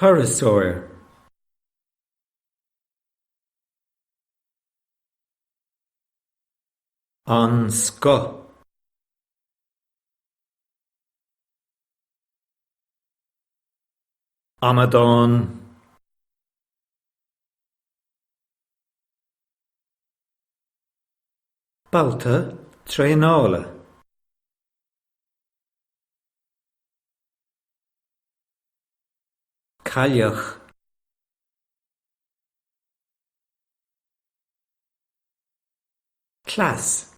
Turasóir. An scoth. Amadán. Babhta traenála. Cailleach. Cleas.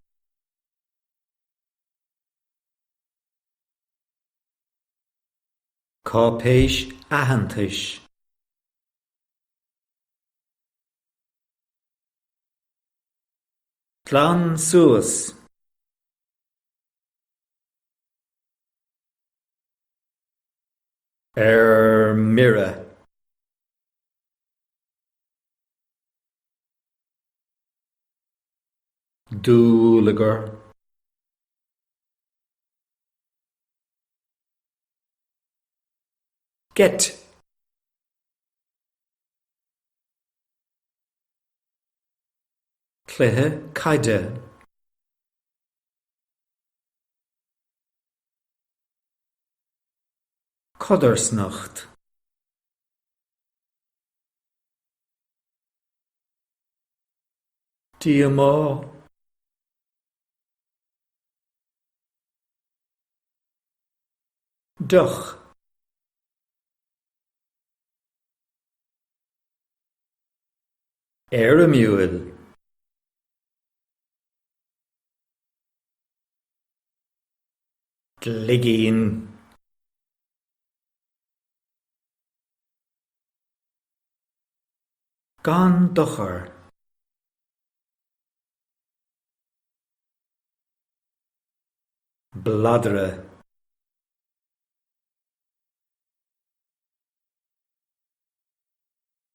Cáipéis aitheantais. Glan suas. Ar mire. Dúlagar. Geit. Cluiche caide. Codarsnacht. Díomá. Deoch. Éirimiúil. Gligín. Gan dochar. Bladhaire.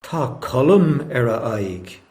Tá colm ar a aghaidh.